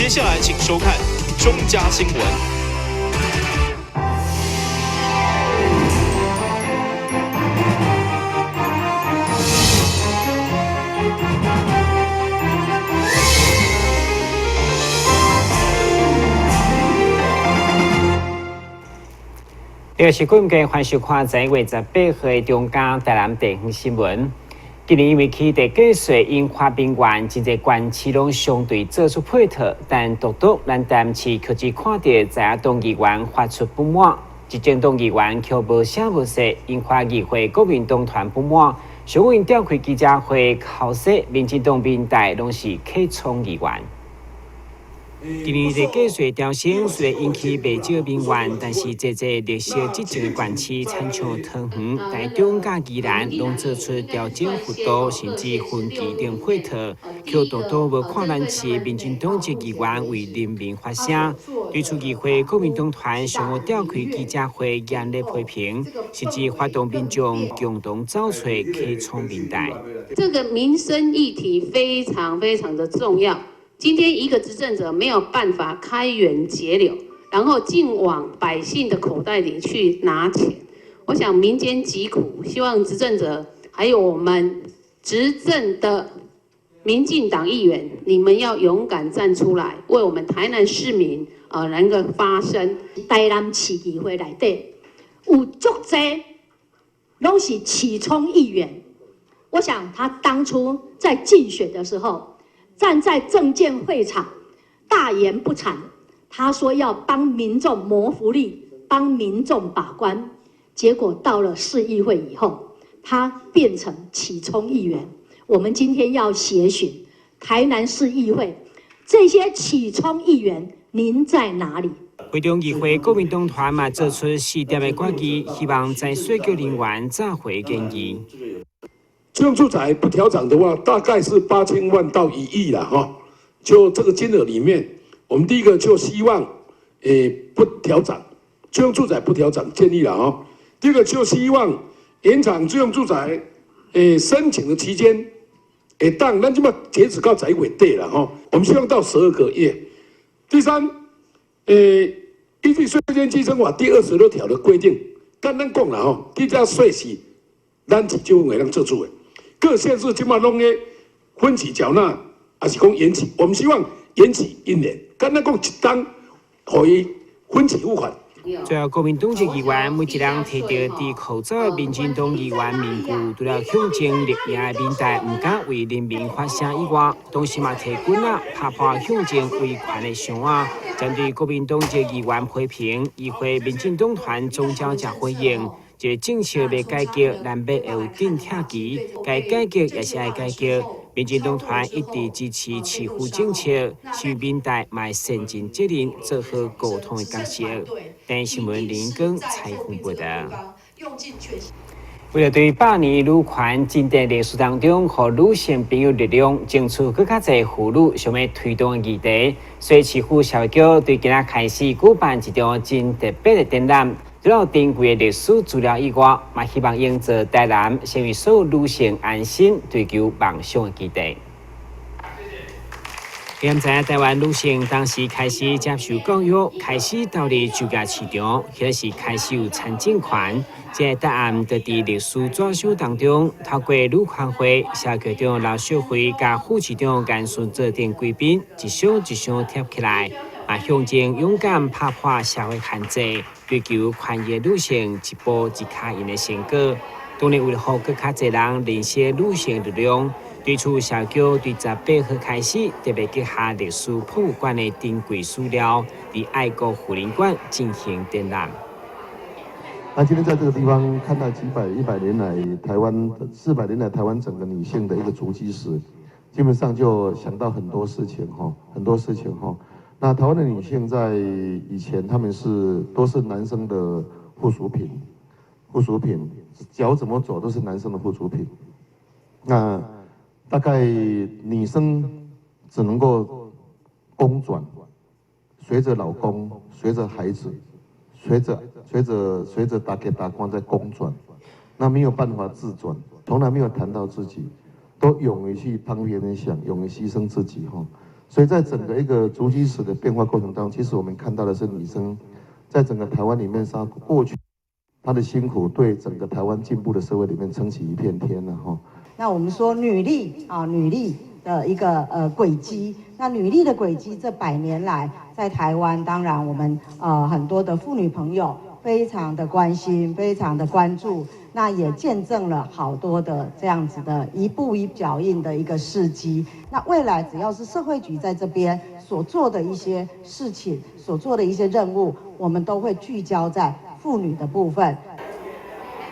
接下來請收看中嘉新聞。這個是今日歡迎收看11月18號的中嘉台南地方新聞。今年因為起地價稅引發民怨，真濟縣市攏相對做出配套，但獨獨咱台南市卻只看到在野黨議員發出不滿，執政黨議員卻無聲無息，引發議會國民黨團不滿。上午𪜶召開記者會，口說民進黨民代攏是客創議員。今年地價稅調升雖然引起袂少民怨，但是濟濟綠色執政的縣市，親像桃園、台中佮宜蘭，攏做出調整幅度，甚至分期等配套，卻獨獨無看咱市民進黨籍議員為人民發聲。對此議會國民黨團上午召開記者會，嚴厲批評，甚至發動民眾共同走出客創民代。這個民生議題非常非常的重要。今天一個執政者沒有辦法開源節流，然後盡往百姓的口袋裡去拿錢，我想民間疾苦，希望執政者還有我們執政的民進黨議員，你們要勇敢站出來，為我們台南市民能夠發聲。台南市議會內底有足濟攏是起衝議員，我想他當初在競選的時候，站在政見會場，大言不慚，他說要幫民眾謀福利，幫民眾把關。結果到了市議會以後，他變成起衝議員。我們今天要協尋台南市議會這些起衝議員，您在哪裡？會中議會國民黨團嘛做出四點的決議，希望在稅局人員早回建議。自用住宅不調漲的話，大概是8000萬到1億了哈。就這個金額裡面，我們第一個就希望，不調漲，自用住宅不調漲建議了哈。第二個就希望延長自用住宅，申請的期間，當咱這馬截止到11月底了哈。我們希望到12個月。第三，依據稅捐稽徵法第26條的規定，簡單講啦吼，這只稅是咱市政府會當做主的。各縣市這馬攏咧分期繳納，還是講延期？我們希望延期一年，簡單講一冬，予伊分期付款。最後，國民黨籍議員每一人提著戴口罩的民進黨議員面具，除了向前力贏的民代毋敢為人民發聲以外，同時嘛提棍仔拍破向前維權的箱仔。針對國民黨籍議員批評，議會民進黨團總召才回應。這個政策欲改革，難免會有陣痛期，該改革也是愛改革。民進黨團一直支持市府政策，希望民代嘛會善盡責任，做好溝通的角色。電視新聞林光採訪報道。為了對百年女權進展歷史當中，予女性朋友力量，爭取閣較濟婦女想欲推動的議題，所以市府社會局對今仔開始舉辦一場真特別的展覽。除了珍貴的歷史資料以外，嘛希望營造台南成為所有女性安心追求夢想的基地。現在台灣女性當時開始接受教育，開始投入就業市場，彼個時開始有參政權。這個答案就佇歷史紙箱當中，透過女權會、社區長劉秀慧佮副市長顏順做等貴賓，一箱一箱疊起來，嘛象徵勇敢拍破社會限制，追求權益女性一步一跤印的成果。當然，為了予閣較濟人認識女性力量，對此社局對18號開始特別結合歷史博物館的珍貴史料，佇愛國婦人館進行展覽。那今天在這個地方看到幾百、100年來台灣400年來台灣整個女性的一個足跡史，基本上就想到很多事情哈，很多事情哈。那台灣的女性在以前，她們是都是男生的附屬品，附屬品，腳怎麼走都是男生的附屬品。那大概女生只能夠公轉，隨着老公，隨着孩子，隨着大家大官在公轉，那沒有辦法自轉，從來沒有談到自己，都勇於去幫別人想，勇於犧牲自己哈。所以在整個一個足跡史的變化過程當中，其實我們看到的是女生在整個台灣裡面，殺過去她的辛苦，對整個台灣進步的社會裡面撐起一片天了哈。那我們說女力啊，女力的一個軌跡，那女力的軌跡這百年來在台灣，當然我們很多的婦女朋友非常的關心，非常的關注，那也見證了好多的這樣子的一步一腳印的一個事蹟。那未來只要是社會局在這邊所做的一些事情，所做的一些任務，我們都會聚焦在婦女的部分。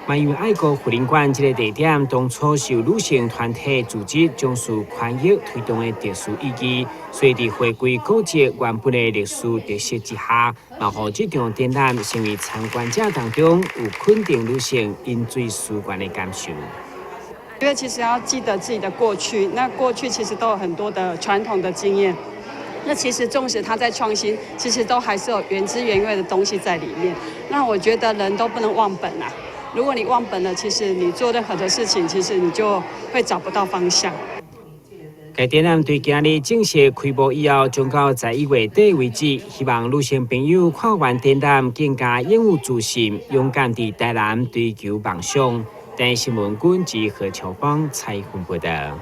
嘛因為愛國婦人館這個地點當初是由女性團體組織從事權益推動的特殊意義，所以佇回歸古蹟原本的歷史特色之下，嘛予這場展覽成為參觀者當中有肯定女性飲水思源的感受。因為其實要記得自己的過去，那過去其實都有很多的傳統的經驗。那其實縱使他在創新，其實都還是有原汁原味的東西在裡面。那我覺得人都不能忘本啊。如果你忘本了，其實你做任何的事情，其實你就會找不到方向。該展覽對今日正式開幕以後，將到11月底為止。希望女性朋友看完展覽，更加擁有自信，勇敢佇台南追求夢想。台視新聞軍及何秋芳採訪報道。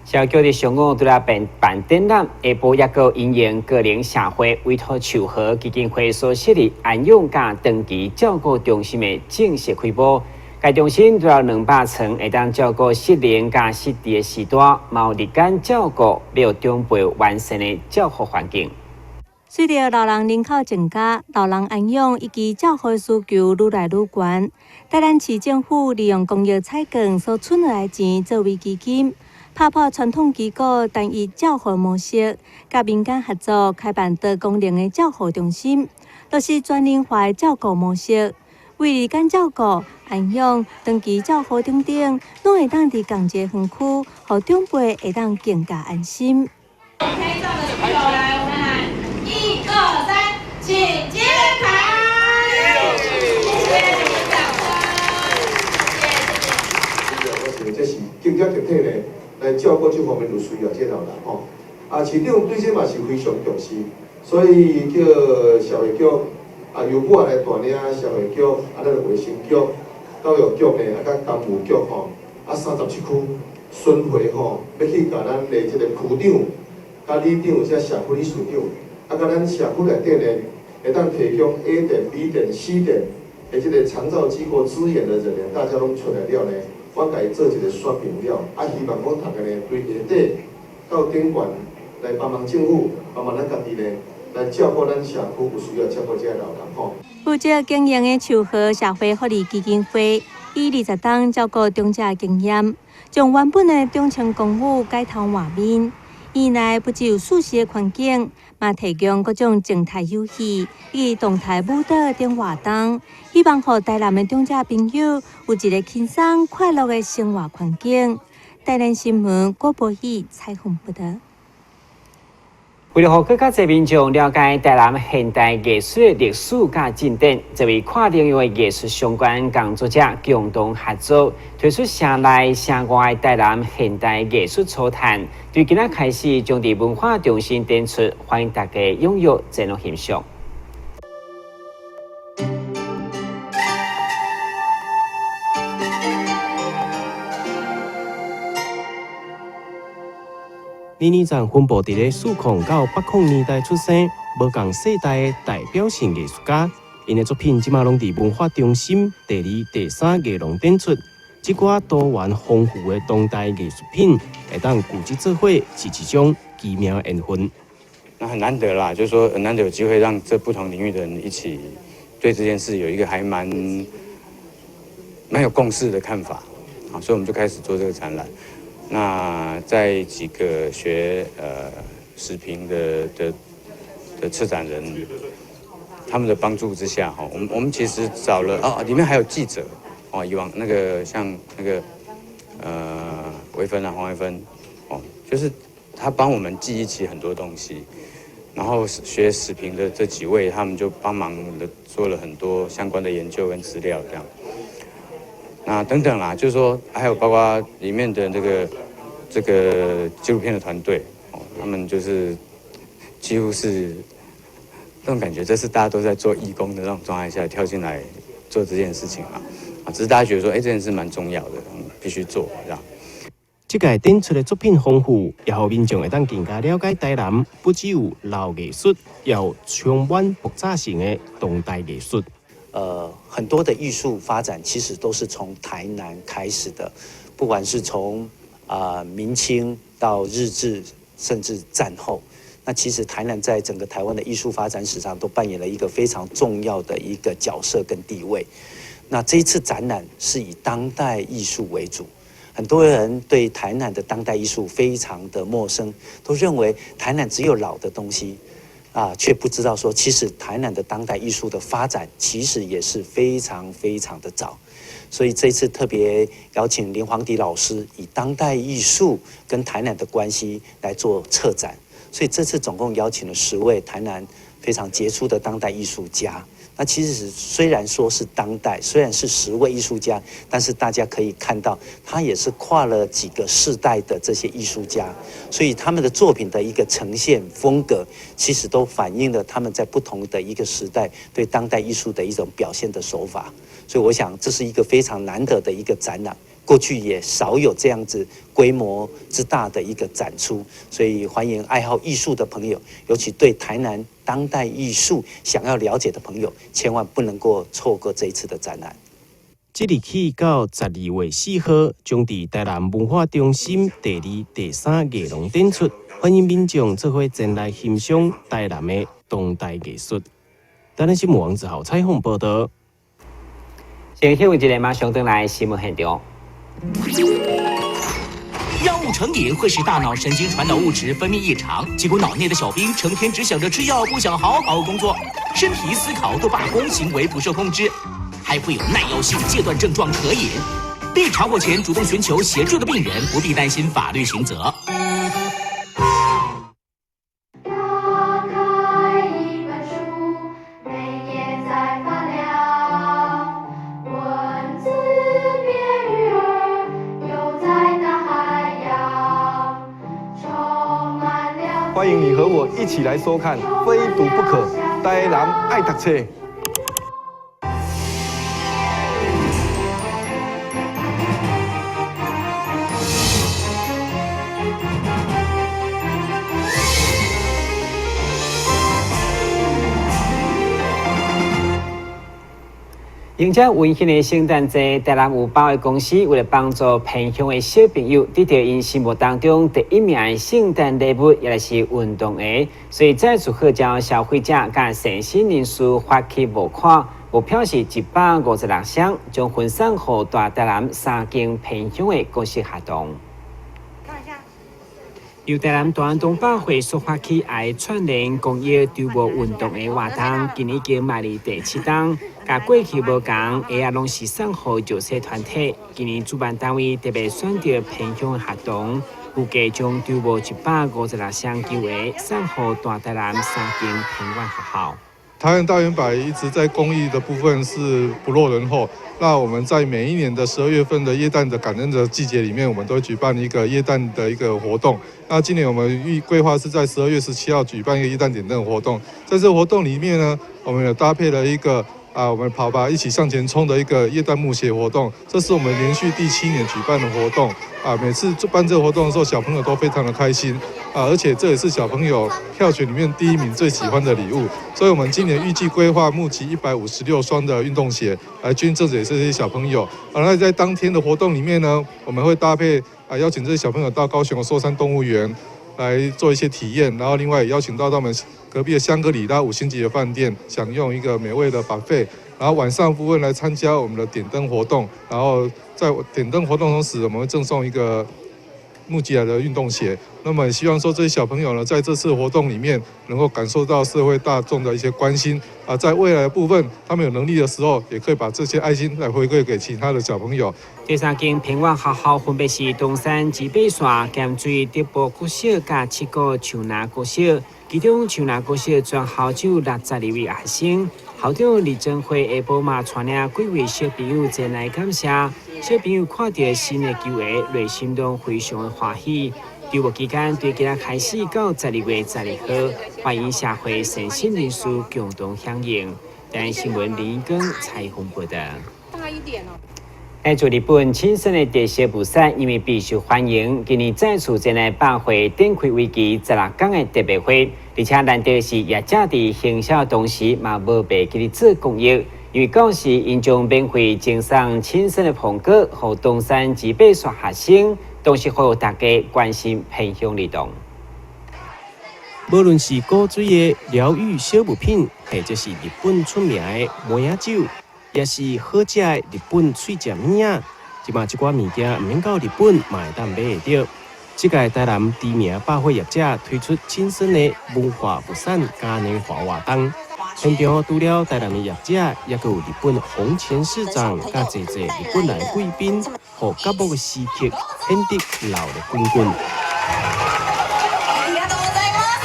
社局佇上午拄來辦辦展覽，下晡抑閣因應高齡社會委託樹和基金會所設立安養佮長期照顧中心的正式開幕。該中心除了200床，會當照顧失能佮失智的序大，嘛有日間照顧，予長輩完善的照護環境。隨著老人人口增加，老人安養以及照護需求愈來愈懸。台南市政府利用公益彩券所存落來錢作為基金，拍破傳統機構單一照護模式，佮民間合作開辦多功能的照護中心，落實全齡化的照顧模式，為日間照顧、安養、長期照護等等，攏會當佇仝一個園區，予長輩會當更加安心。拍照的朋友來，我們喊一二三，請揭牌。謝謝你們掌聲，謝謝。我想這是更加徹底呢，來照顧這方面有需要這老人吼。啊，市長對這嘛是非常重視，所以叫社會局啊，由我來帶領社會局，啊，咱衛生局、教育局呢，啊，佮工務局吼，啊，37區巡迴吼，欲去共咱的這個區長、佮里長、這社區理事長，啊，佮咱社區內底呢，會當提供 A 點、B 點、C 點的這個長照機構資源的人員，大家攏出來了呢，我共伊做一個說明了，啊，希望講大家呢，對下底到頂懸來幫忙政府，幫忙咱家己呢，來照顧咱社區有需要照顧這个老人吼。負責經營的樹和社會福利基金會，以20冬照顧長者經驗，將原本的長青公寓改頭換面。院內不只有舒適的環境，嘛提供各種靜態遊戲以及動態舞蹈等活動，希望予台南的長者朋友有一個輕鬆快樂的生活環境。台南新聞郭博宇採訪報導。為了予閣較濟民眾了解台南現代藝術的歷史佮進展，這位跨領域的藝術相關工作者共同合作，推出城內城外台南現代藝術初探，對今仔開始將佇文化中心展出，歡迎大家踴躍前來欣賞。年年站分布佇咧40到80年代出生、無仝世代的代表性藝術家，𪜶的作品這馬攏佇文化中心第二、第三藝廊展出。這寡多元豐富的當代藝術品，會當舊跡做伙，是一種奇妙緣分。那很難得啦，就是說很難得有機會讓這不同領域的人一起對這件事有一個還蠻有共識的看法，啊，所以我們就開始做這個展覽。那在幾個學時評的策展人他們的幫助之下，哈，我們其實找了哦，裡面還有記者哦，以往那個像那個維芬啊，黃維芬哦，就是他幫我們記憶起很多東西，然後學時評的這幾位，他們就幫忙的做了很多相關的研究跟資料，這樣。那等等啦，就是說，還有包括裡面的這個紀錄片的團隊，他們就是幾乎是那種感覺，這是大家都在做義工的那種狀態下跳進來做這件事情啊，啊，只是大家覺得說，這件事蠻重要的，必須做這樣。這屆展出的作品豐富，也予民眾會當更加了解台南，不只有老藝術，也有充滿爆炸性的當代藝術。很多的藝術發展其實都是從台南開始的，不管是從明清到日治，甚至戰後，那其實台南在整個台灣的藝術發展史上都扮演了一個非常重要的一個角色跟地位。那這一次展覽是以當代藝術為主。很多人對台南的當代藝術非常的陌生，都認為台南只有老的東西，啊，卻不知道說其實台南的當代藝術的發展其實也是非常非常的早。所以這次特別邀請林煌迪老師以當代藝術跟台南的關係來做策展。所以這次總共邀請了10位台南非常傑出的當代藝術家。那其實雖然說是當代，雖然是10位藝術家，但是大家可以看到，他也是跨了幾個世代的這些藝術家，所以他們的作品的一個呈現風格，其實都反映了他們在不同的一個時代對當代藝術的一種表現的手法。所以我想這是一個非常難得的一個展覽，過去也少有這樣子規模之大的一個展出，所以歡迎愛好藝術的朋友，尤其對台南當代藝術想要了解的朋友，千萬不能夠錯過這一次的展覽。即日起到12月4號，將佇台南文化中心第二、第三藝廊展出，歡迎民眾做伙前來欣賞台南的當代藝術。台南新聞王子豪採訪報道。先休息一下，馬上轉來新聞現場。藥物成癮會使大腦神經傳導物質分泌異常，結果腦內的小兵成天只想着吃藥，不想好好工作，身體思考都罷工，行為不受控制，還會有耐藥性戒斷症狀可引。被查獲前主動尋求協助的病人，不必擔心法律刑責。歡迎你和我一起來收看《非讀不可》，台南愛讀冊。迎接溫馨的聖誕節，台南有8個公司為了幫助貧窮的小朋友得到𪜶心目當中第一名的聖誕禮物，也就是運動鞋，所以再次號召消費者佮善心人士發起募款，目標是156箱，將分送予大台南3間偏鄉的國小學童。由台南大安東百貨所發起愛串聯公益籌募運動的活動，今年已經邁入第7冬。佮過去無仝，鞋仔攏是送予弱勢團體。今年主辦單位特別選擇偏鄉學童，預計將籌募156箱球鞋送予大台南3間偏遠學校。台灣大遠百一直在公益的部分是不落人後。那我們在每一年的12月份的耶誕的感恩的季節裡面，我們都會舉辦一個耶誕的一個活動。那今年我們預規劃是在12月17號舉辦一個耶誕點燈活動。在這個活動裡面呢，我們有搭配了一個我們跑吧一起向前衝的一個耶誕募鞋活動。這是我們連續第7年舉辦的活動。每次辦這個活動的時候，小朋友都非常的開心。而且這也是小朋友票選裡面第1名最喜歡的禮物，所以我們今年預計規劃募集156雙的運動鞋來捐贈給這些小朋友。那在當天的活動裡面呢，我們會搭配邀請這些小朋友到高雄壽山動物園來做一些體驗，然後另外也邀請到他們隔壁的香格里拉5星級的飯店享用一個美味的 buffet，然後晚上部分來參加我們的點燈活動，然後在點燈活動同時，我們會贈送一個募集來的運動鞋。那麼也希望說這些小朋友呢，在這次活動裡面能夠感受到社會大眾的一些關心啊，在未來的部分，他們有能力的時候，也可以把這些愛心來回饋給其他的小朋友。第三間偏遠學校分別是東山慈悲線、鹹水德埔國小佮七股樹林國小，其中樹林國小全校只有62位學生。校長李正輝下晡嘛帶領幾位小朋友前來感謝。小朋友看著新的球鞋，內心攏非常的歡喜。周末期間對今仔開始到12月12號，歡迎社會善心人士共同響應。台南新聞林根採訪報道。大一點哦。來自日本青森的特色物產，因為備受歡迎，今年再次前來百貨展開為期16天的特別會，而且難得是業者佇行銷同時嘛無袂記咧做公益，因為到時𪜶將免費贈送青森的蘋果，予東山二八線學生，同時呼籲大家關心偏鄉兒童。無論是古錐的療癒小物品，或者是日本出名的梅仔酒，也是好食的日本喙食物仔，這馬這寡物件毋免到日本嘛會當買會著。這屆台南知名百貨業者推出青森的文化物產嘉年華活動，現場除了台南的業者，也閣有日本弘前市長佮濟濟日本來貴賓，予節目的時刻顯得熱鬧滾滾。ありがとうございます。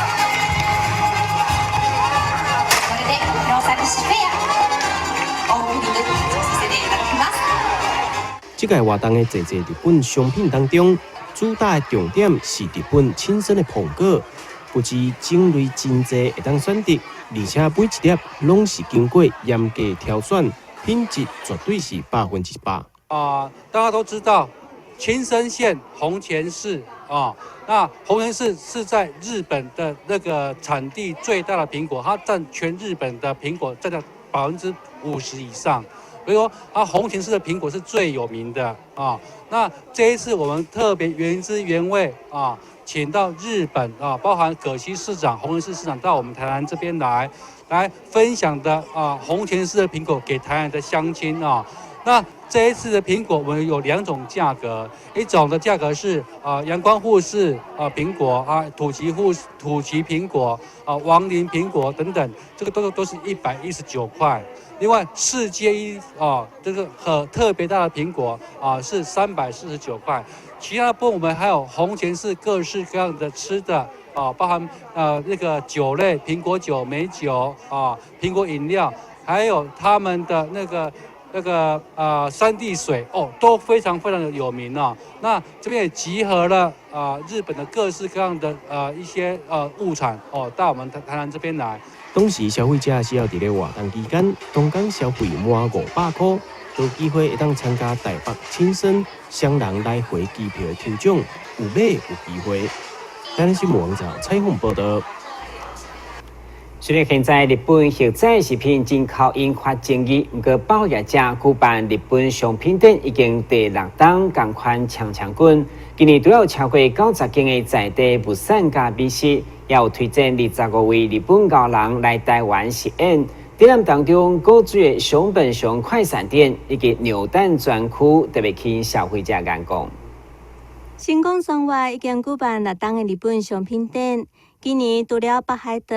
これで弘前市フェアオープニングさせていただきます。這屆活動的濟濟日本商品當中，主打的重點是日本青森的蘋果，不止種類真濟會當選擇，而且每一粒攏是經過嚴格挑選，品質絕對是100%。啊，大家都知道，青森縣弘前市啊，那弘前市是在日本的那個產地最大的蘋果，它佔全日本的蘋果佔了50%以上。所以說，啊，弘前市的蘋果是最有名的啊。那這一次我們特別原汁原味啊，請到日本啊，包含葛西市長、弘前市市長到我們台南這邊來，來分享的啊，弘前市的蘋果給台南的鄉親啊。那這一次的蘋果，我們有兩種價格，一種的價格是啊，陽光富士啊蘋果啊，土岐蘋果啊，王林蘋果等等，這個都是119塊。另外4接1啊，這個很特別大的蘋果啊，是349塊。其他部分我們還有弘前市各式各樣的吃的啊，包含那個酒類，蘋果酒、美酒啊，蘋果飲料，還有他們的那個山地水哦，都非常非常的有名哦。那這邊也集合了日本的各式各樣的一些物產哦，到我們台南這邊來。當時消費者只要佇咧活動期間，當工消費滿500塊，就有機會會當參加台北青森雙人來回機票的抽獎，有買有機會。台南新聞網站採訪報道。雖然現在日本核仔食品進口引發爭議，毋過百貨業者舉辦日本商品展已經第六冬仝款強強滾。今年都有超過90間的在地物產佮美食，也有推薦25位日本高人來台灣實演。展覽當中，古錐的熊本熊快閃店以及扭蛋專區特別吸引消費者眼光。成功雙月已經舉辦六冬的日本商品展，今年除了北海道、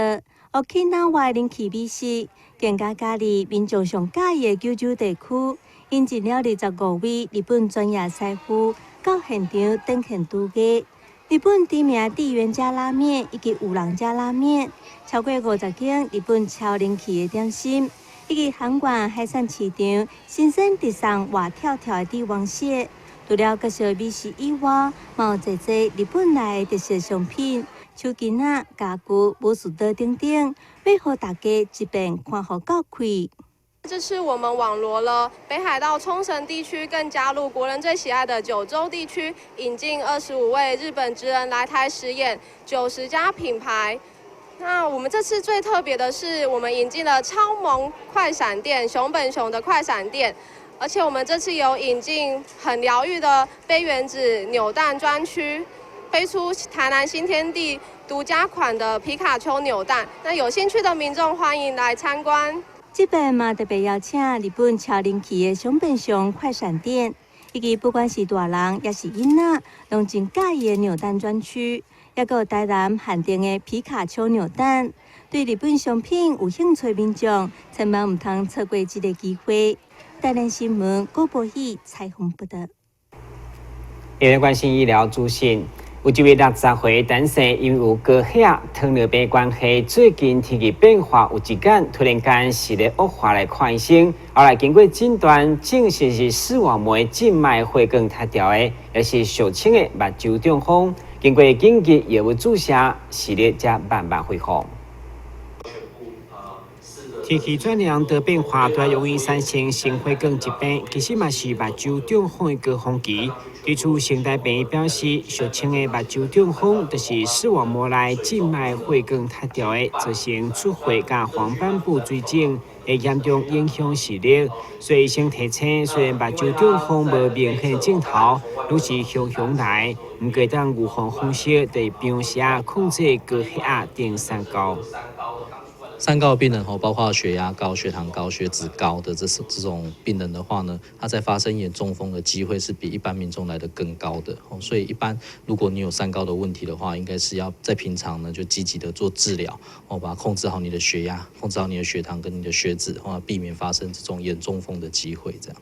沖縄人氣美食，更加佮意民眾上佮意的九州地區，引進了25位日本專業師傅到現場展現廚藝。日本知名地元家拉麵以及五郎家拉麵，超過50間日本超人氣的點心，以及函館海產市場新鮮直送活跳跳的帝王蟹。除了介紹美食以外，嘛有濟濟日本來的特色商品、手巾仔、家具、武士刀等等，欲予大家一遍看予夠氣。這次我們網羅了北海道沖繩地區，更加入國人最喜愛的九州地區，引進25位日本職人來台實演90家品牌。那我們這次最特別的是，我們引進了超萌快閃店熊本熊的快閃店，而且我們這次有引進很療癒的杯原子扭蛋專區，推出台南新天地獨家款的皮卡丘扭蛋。那有興趣的民眾歡迎來參觀。這擺嘛特別邀請日本超人氣的熊本熊快閃店，以及不管是大人抑是囡仔，攏真佮意的扭蛋專區，抑閣有台南限定的皮卡丘扭蛋。對日本商品有興趣民眾，千萬毋通錯過這個機會。台南新聞郭博宇採訪報道。下來關心醫療資訊。有一位60歲男性，因為有高血壓、糖尿病關係，最近天氣變化有一天突然間視力惡化來看醫生，後來經過診斷，證實是視網膜靜脈血管脫掉的，也是俗稱的目睭中風。經過緊急藥物注射，視力才慢慢恢復。天氣轉涼的變化，都容易產生心血管疾病，其實嘛是目睭中風的高峰期。對此，成大病院表示，俗稱的目睭中風，就是視網膜內靜脈血管塌掉的，造成出血佮黃斑部水腫，會嚴重影響視力。所以醫生提醒，雖然目睭中風無明顯症頭，攏是雄雄來，毋過當預防方式，就是平時控制高血壓等三高。三高的病人吼，包括血壓高、血糖高、血脂高的這種病人的話呢，他在發生眼中風的機會是比一般民眾來得更高的。所以一般如果你有三高的問題的話，應該是要在平常呢就積極的做治療，哦，把它控制好你的血壓，控制好你的血糖跟你的血脂，哦，避免發生這種眼中風的機會。這樣。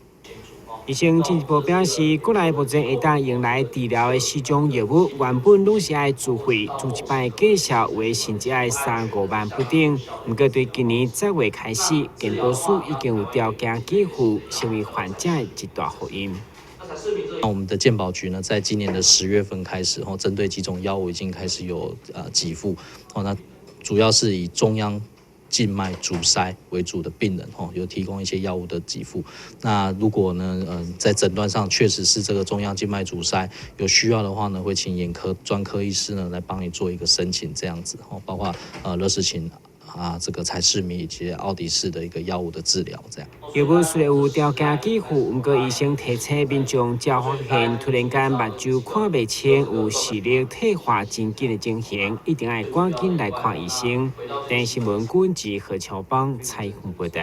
醫生進一步表示，國內目前會當用來治療的四種藥物，原本攏是愛自費，做一擺介紹話甚至愛三五萬不等。毋過對今年10月開始，健保署已經有條件給付，成為患者的一大福音。那我們的健保局呢，在今年的10月份開始，哦，針對幾種藥物已經開始有給付，哦，那主要是以中央靜脈阻塞為主的病人，吼，有提供一些藥物的給付。那如果呢，在診斷上確實是這個中央靜脈阻塞，有需要的話呢，會請眼科專科醫師呢來幫你做一個申請，這樣子，吼，包括樂視晴啊，這個采適米以及奧迪士的一個藥物的治療，這樣。藥物雖然有條件給付，毋過醫生提醒民眾，只要發現突然間目睭看袂清、有視力退化真緊的情形，一定愛趕緊來看醫生。電視新聞軍記何秋邦採訪報導。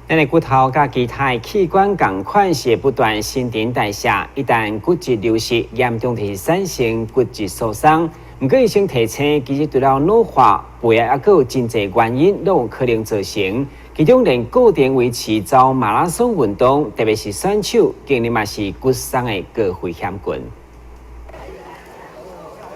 咱的骨頭佮其他的器官仝款是不斷新陳代謝，一旦骨質流失，嚴重就是產生骨質疏鬆。毋過醫生提醒，其實除了老化，背後猶閣有真濟原因，攏有可能造成。其中連固定維持走馬拉松運動，特別是選手，近日嘛是骨傷的高危險群。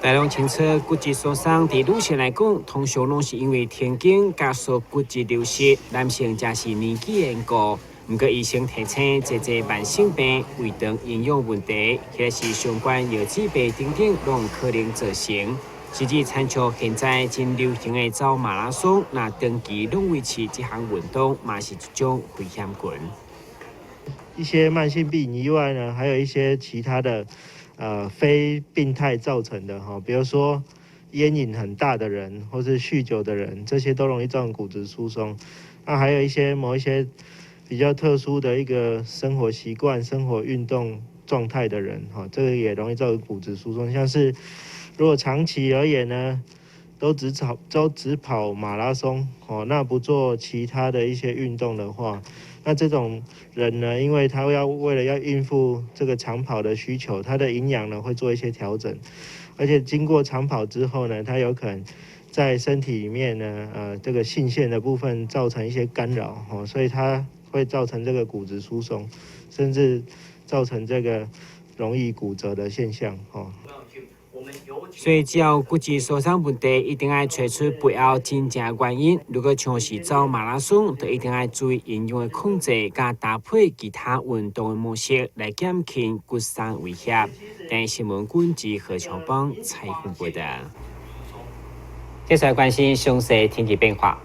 大家攏清楚，骨質疏鬆佇女性來講，通常攏是因為停經加速骨質流失；男性則是年紀緣故。毋過醫生提醒，這濟慢性病、胃腸營養問題，或者是相關腰子病等等，攏有可能造成。甚至親像現在真流行的走馬拉松，若長期攏維持這項運動，嘛是一種危險群。一些慢性病以外呢，還有一些其他的，非病態造成的哈，比如說菸癮很大的人，或是酗酒的人，這些都容易造成骨質疏鬆。那還有一些某一些比較特殊的一個生活習慣、生活運動狀態的人，哈，這個也容易造成骨質疏鬆。像是如果長期而言呢，都只跑馬拉松，哦，那不做其他的一些運動的話，那這種人呢，因為他要為了要應付這個長跑的需求，他的營養呢會做一些調整，而且經過長跑之後呢，他有可能在身體裡面呢，這個性腺的部分造成一些干擾，哦，所以他會造成這個骨質疏鬆，甚至造成這個容易骨折的現象，哦。所以，只要骨質疏鬆問題，一定愛揣出背後真正原因。如果像是走馬拉松，就一定愛注意營養的控制，佮搭配其他運動的模式來減輕骨傷威脅。電視新聞軍記何秋邦採訪報導。接下來關心詳細天氣變化。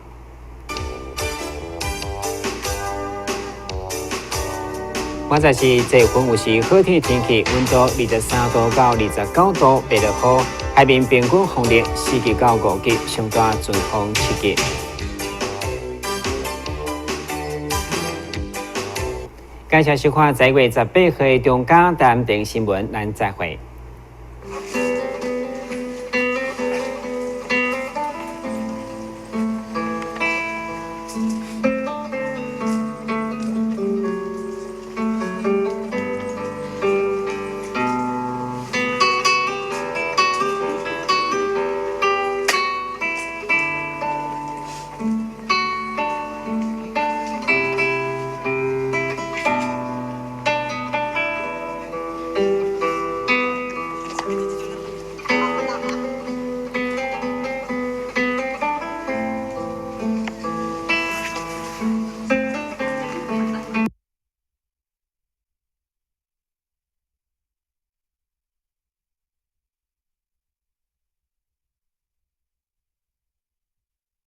現在是這份有時好天天氣，溫度23度到29度，袂落雨。海面平均風力4級到5級，上大陣風7級。感謝收看10月18號的中嘉台電新聞，咱再會。